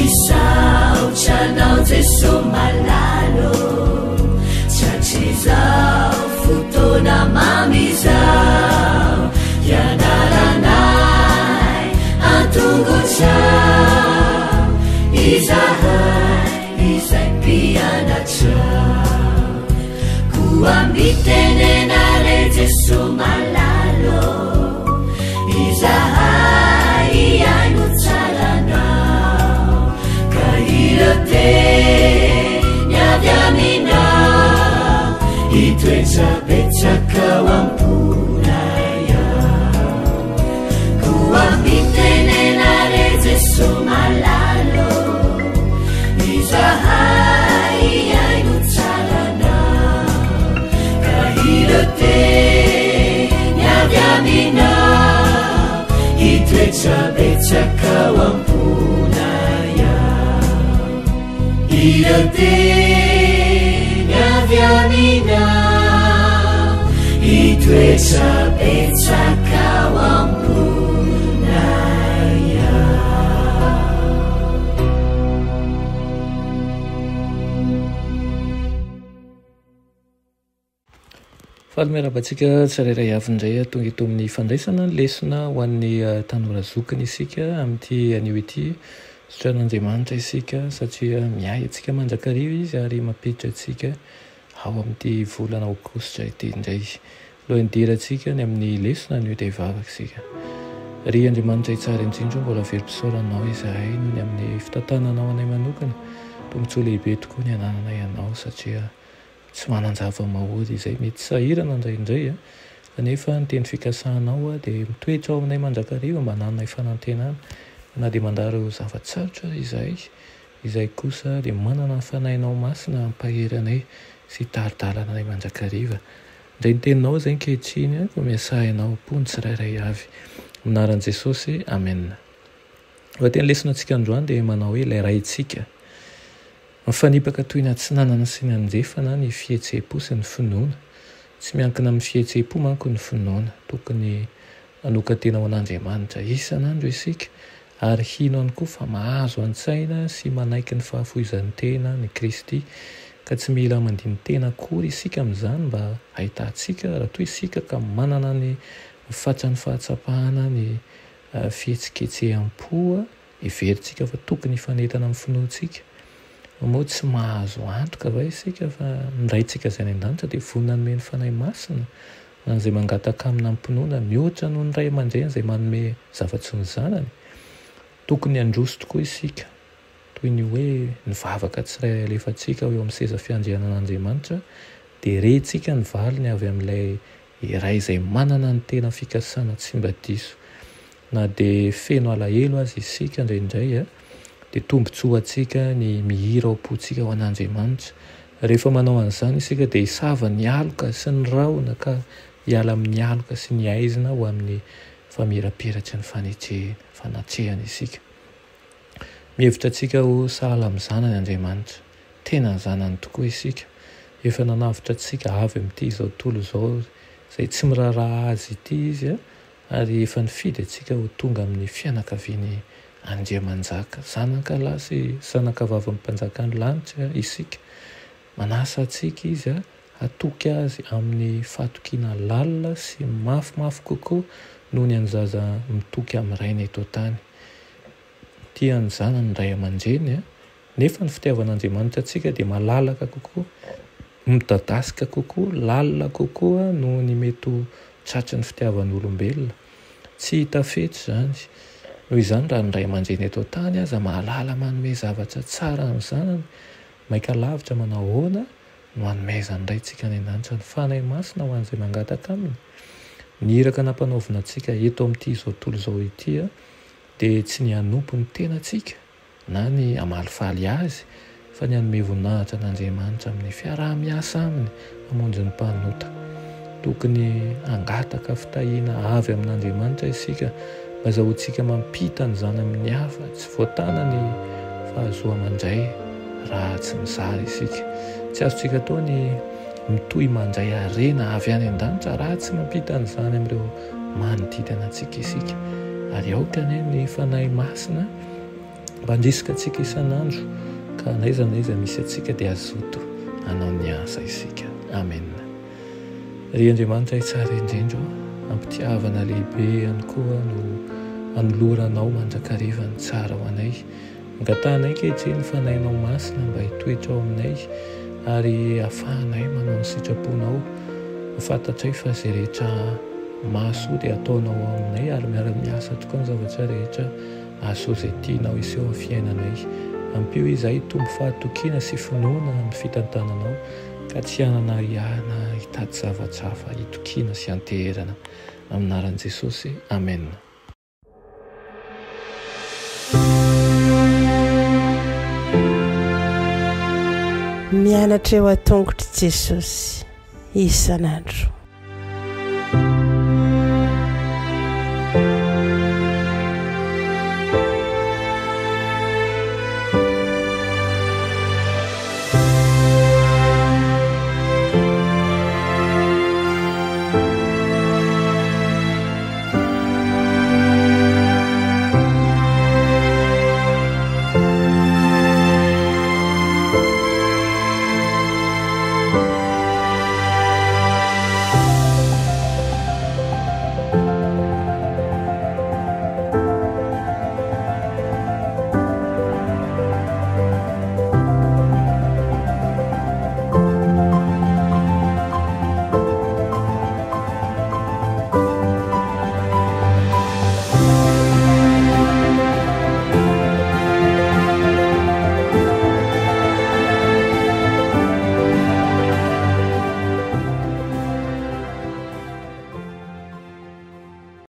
Misaotra anao Jeso malala ô, Tratrizao fotoana mamy izao, Hianaranay an-tongotrao, Izahay izay mpianatrao. Koa mitenena re Jeso malala ô, Izahay hihaino tsara anao, Ka ireo teny avy aminao, Hitoetra betsaka ao am-ponay ao. Koa mitenena re Jeso malala ô, Izahay hihaino tsara anao, Ka ireo teny avy aminao, Hitoetra betsaka ao am-ponay ao. Ireo teny avy aminao, Hitoetra betsaka ao am-ponay ao. Faly miarahaba antsika tsirairay avy indray tonga eto amin'ny fandraisana ny lesona ho an'ny tanora zokiny isika amin'ity anio ity. Sitran'Andriamanitra isika satria miahy antsika mandrakariva Izy ary mampiditra antsika ao amin'ity volana aogositra ity indray. Alohan'ny hidirantsika ny amin'ny lesona anio dia hivavaka isika. Ry Andriamanitra tsara indrindra, mbola velom-pisaorana Anao izahay noho ny amin'ny fitantananao anay manokana. Tombontsoa lehibe tokoa ny anananay Anao satria Tsy manan-java-mahory izay mety sahirana indraindray, kanefa ny teny fikasanao dia mitoetra ao aminay mandrakariva mba hanananay fanantenana. Na dia mandalo zava-tsarotra aza izahay, izahay kosa dia manana ny Fanahinao Masina hampahery anay sy hitari-dalana anay mandrakariva. Indray ny teninao izay ankehitriny, koa miasaha ianao am-po ny tsirairay avy. Amin'ny anaran'i Jesosy, amena. Lohateny lesona antsika androany dia manao hoe Ilay Raintsika. Mifanipaka toy ny atsinanana sy ny andrefana ny fihetseham-po sy ny finoana. Tsy miankina amin'ny fihetseham-po manko ny finoana. Tokony hanokan-tena ho an'Andriamanitra isan'andro isika ary hino ihany koa fa mahazo an-tsaina sy manaiky ny fahafoizan-tena ny Kristy, ka tsy mila mandini-tena akory isika amin'izany mba hahitantsika raha toa isika ka manana ny fatran'ny fahatsapana ny fihetsiketseham-po Heverintsika fa tokony hifanentana amin'ny finoantsika. Moa tsy mahazo antoka va isika fa ny Raintsika izay any an-danitra dia vonona hanome ny Fanahy Masina ho an'izay mangataka aminy amim-pinoana mihoatra noho ny ray aman-dreny izay manome zava-tsoa ny zanany? Tokony handroso tokoa isika, toy ny hoe ny vavaka tsirairay alefantsika ho eo amin'ny seza fiandrianan'Andriamanitra dia rentsika ny valiny avy amin'ilay Iray izay manana ny tena fikasana tsy mba diso. Na dia feno alahelo aza isika indraindray, dia tombontsoa ho antsika ny mihira ao am-pontsika ho an'Andriamanitra. Rehefa manao an'izany isika dia hisava ny aloka sy ny rahona ka hiala amin'ny aloka sy ny haizina ho amin'ny famirapiratry ny fanetrehana, fanatrehana isika. Mihevitra antsika ho sahala amin'ny zanany Andriamanitra. Tena zanany tokoa isika. Efa nanavotra antsika avy amin'ity izao tontolo izao izay tsy miraharaha Azy ity Izy ary efa nifidy antsika ho tonga amin'ny fianakaviany Andriamanjaka. Zanaka lahy sy zanaka vavin'ny Mpanjakan'ny lanitra isika. Manasa antsika Izy hatoky Azy amin'ny fahatokiana lalina sy mafimafy kokoa noho ny an'ny zaza mitoky amin'ny rainy eto an-tany. Tia ny zanany ny ray aman-dreny, nefa ny fitiavan'Andriamanitra antsika dia malalaka kokoa, midadasika kokoa, lalina kokoa noho ny mety ho tratry ny fitiavan'olombelona. Tsy hita fetra izany. Noho izany, raha ny ray aman-dreny eto an-tany aza mahalala manome zavatra tsara amin'ny zanany, maika lavitra manao ahoana no hanomezan'ny Raintsika any An-danitra ny Fanahy Masina ho an'izay mangataka Aminy? Ny iraka nampanaovina antsika eto amin'ity izao tontolo izao ity dia tsy ny hanompo ny tenantsika na ny hamalifaly azy, fa ny hanome voninahitra an'Andriamanitra amin'ny fiaraha-miasa aminy hamonjy ny mpanota. Tokony hangataka fitahiana avy amin'Andriamanitra isika mba azahoantsika mampita an'izany amin'ny hafa. Tsy voatana ny fahazoa-mandray raha tsy mizara isika. Tsy azontsika atao ny mitohy mandray harena avy any an-danitra raha tsy mampita an'izany amin'ireo manodidina antsika isika. Ary aoka anie ny Fanahy Masina. Mba handrisika antsika isan'andro ka n'aiza n'aiza misy antsika dia hazoto hanao ny asa isika. Amen. Ry Andriamanitra tsara indrindra ô, ampitiavana lehibe ihany koa no anoloranao mandrakariva ny tsara ho anay. Angatahanay ankehitriny ny Fanahinao Masina mba hitoetra ao aminay ary hahafahanay manao ny sitraponao. Fantatray fa izay rehetra mahasoa dia ataonao ao aminay ary miara-miasa tokoa ny zavatra rehetra hahasoa izay tianao hiseho amin'ny fiainanay. Ampio izahay hitombo fahatokiana sy finoana amin'ny fitantananao ka tsy hanana ahiahy na hitady zavatra hafa hitokiana sy hianteherana. Amin'ny anaran'i Jesosy, amena. Mianatra eo an-tongotr'i Jesosy isan'andro.